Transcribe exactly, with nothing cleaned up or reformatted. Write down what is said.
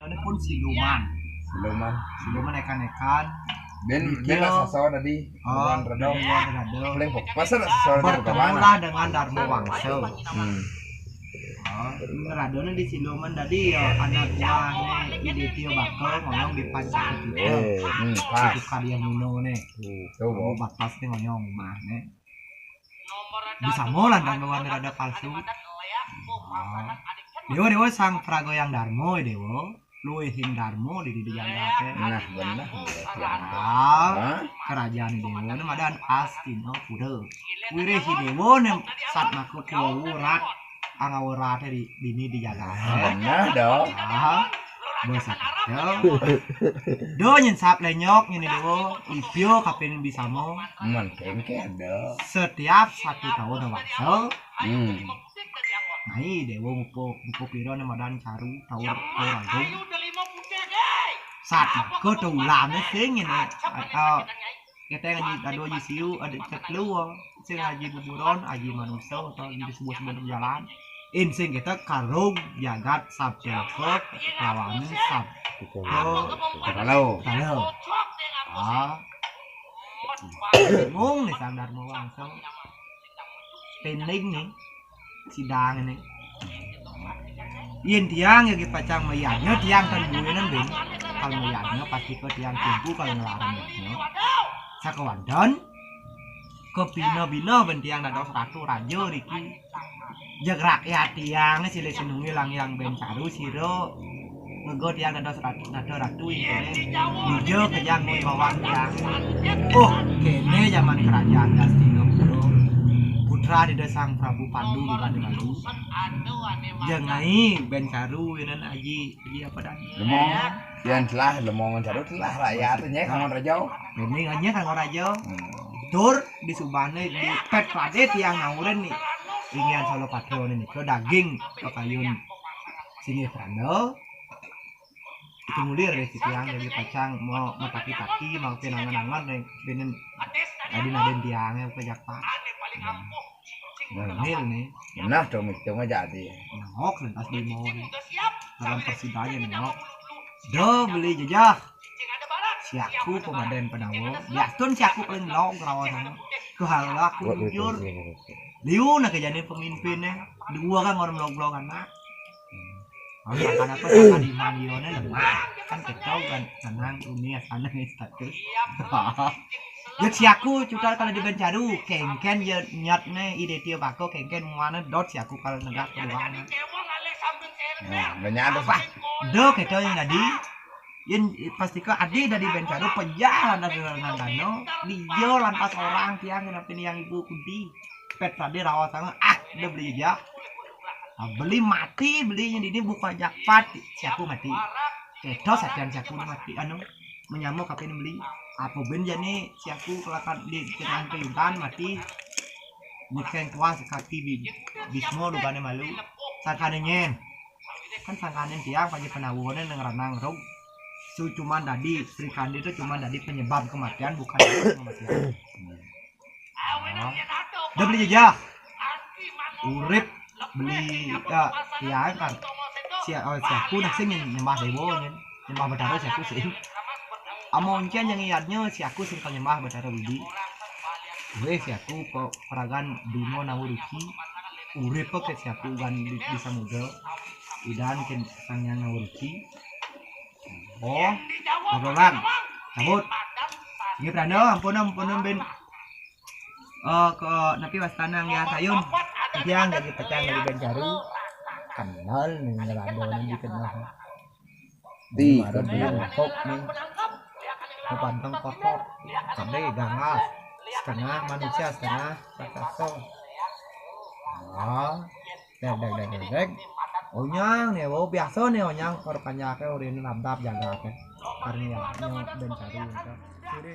Ini pun siluman. Siluman. Siluman ekan-ekan. Ben ben lah sasawan tadi. Oh, Bukan redong. Iya, redong. Paling fokus lah sasawan itu Bertemulah kemana? Dengan Darmo Wangsa. Hmm. Oh, radone di siluman tadi ya anak buahne Ide Tio Bakal ngoyong di Pancaketita. Hmm, pas. Itu karya Muno nih. Tuh, Mau Bang. Batas nih ngoyong mah nih. Bisa molan dan bawa rada palsu. Oh. Dewa Dewa sang pragoyang Darmo Dewa. Luwih ing Darmo di di jagate. Nah, bener. Ah, kerajaan Dewa ini madan pasti no pura. Wirih si Dewa ne sat makut kuwu rat angawurate di dini di jagate. Bener dong. Ah, bos aja. Do nyen sap lenyok ngene Dewa, ipio kapin bisa mo. Men kengke ada. Setiap satu tahun waktu Hmm. Nai Dewa mupo mupo piro ne madan caru tawur tawur agung. Sat ko to ulame sing ngene. Ah, kita ngaji ado aji siu ada cetlu. Sing aji buburon aji manusia atau di sebuah sebuah jalan. In sing kita karung jagat sabtu ko lawanin sab. Kalau Kalau ah bingung nih sang Darmo Wangsa. Pending nih sidang ini. Yen tiang ya pacang mayarnya tiang kan buenan ben. Kalau mayarnya pasti ke tiang tumpu kalau ngelarang ya. Sakawandan ke bina-bina ben tiang dados ratu raja riki. Jeg rakyat tiang silih senungi lang yang ben caru sira. Ngego tiang dados ratu, dados ratu ini. Dija kejang bawang tiang. Oh, kene zaman kerajaan Dastina Putra. Putra di Sang Prabu Pandu di Bali. Jangai ben caru ini aji aji apa dan? Lemong, yang telah lemong caru telah rakyat nyek kangon raja. Ini aja kangon raja. Hmm. Tur di subane di pet pade tiang ngawuren nih. Inian solo patron ini ke daging kekayun sini Pranda. Itu mulir deh si tiang jadi pacang mau mataki-taki mau pinangan-angan nih benen adin-adin tiangnya ke jakpa. Nah, Mil nih. Nah, dong itu aja di. Nengok nih pas di mall nih. Dalam persidanya nengok. Do beli jejah. Siaku pemaden penawa. Biastun siaku paling long kerawa sana. Ke hal aku jujur. Liu nak jadi pemimpinnya. Dua kan orang blog-blog anak. Kalau makan apa makan di manggilnya lemah. Kan kecau kan senang dunia sana nih status. Ya siaku cutar kalau di Bencaru kengken ya nyat ne Ide Tio Bakal kengken muana dot siaku kalau negak keduana. Nah, banyak ada pak. Do keto yang tadi. Yen pasti ke adi dari Bencaru pejalan dari Nanggano. Dia lantas orang tiang yang yang ibu kunti. Pet tadi rawa sangat ah udah beli aja. Nah, beli mati belinya di ini buka jakpat siaku mati. Keto sakian siaku mati anu menyamuk apa ini beli. Apa ben jani siaku kelakan di tengah keyutan mati. Nyekeng kuas kaki bi bismo dugane malu. Sakane nyen. Kan sangkanin tiang pagi penawone nang ranang rog. Su cuman tadi Sri Kandi itu cuman tadi penyebab kematian bukan kematian. Nah, udah beli aja. Urip beli ya ya kan. Si oh, siaku nak sing nyembah dewa nyen. Nyembah Betara siaku sing. Amo oncen yang iadnya siaku sing nyembah Betara Widi. Weh siaku kok peragan dunia nawuruci. Urip ke siaku gan di, di samudra. Idan ken sang yang nawuruci. Oh, obrolan. Cabut. Ini Pranda, ampun ampun ben. Oh, ke napi wastana ya sayun. Tiang jadi pecah jadi Bencaru. Kenal nih ngelado nih dikenal. Di Baru dia kok nih. Kepantang kotor. Kade gangas. Setengah manusia, setengah raksasa. Ah, deg deg deg deg deg. Onyang nih, wow biasa nih onyang kor kanyake urin labdab jagate. Karena ya, nyo Bencaru. Kiri.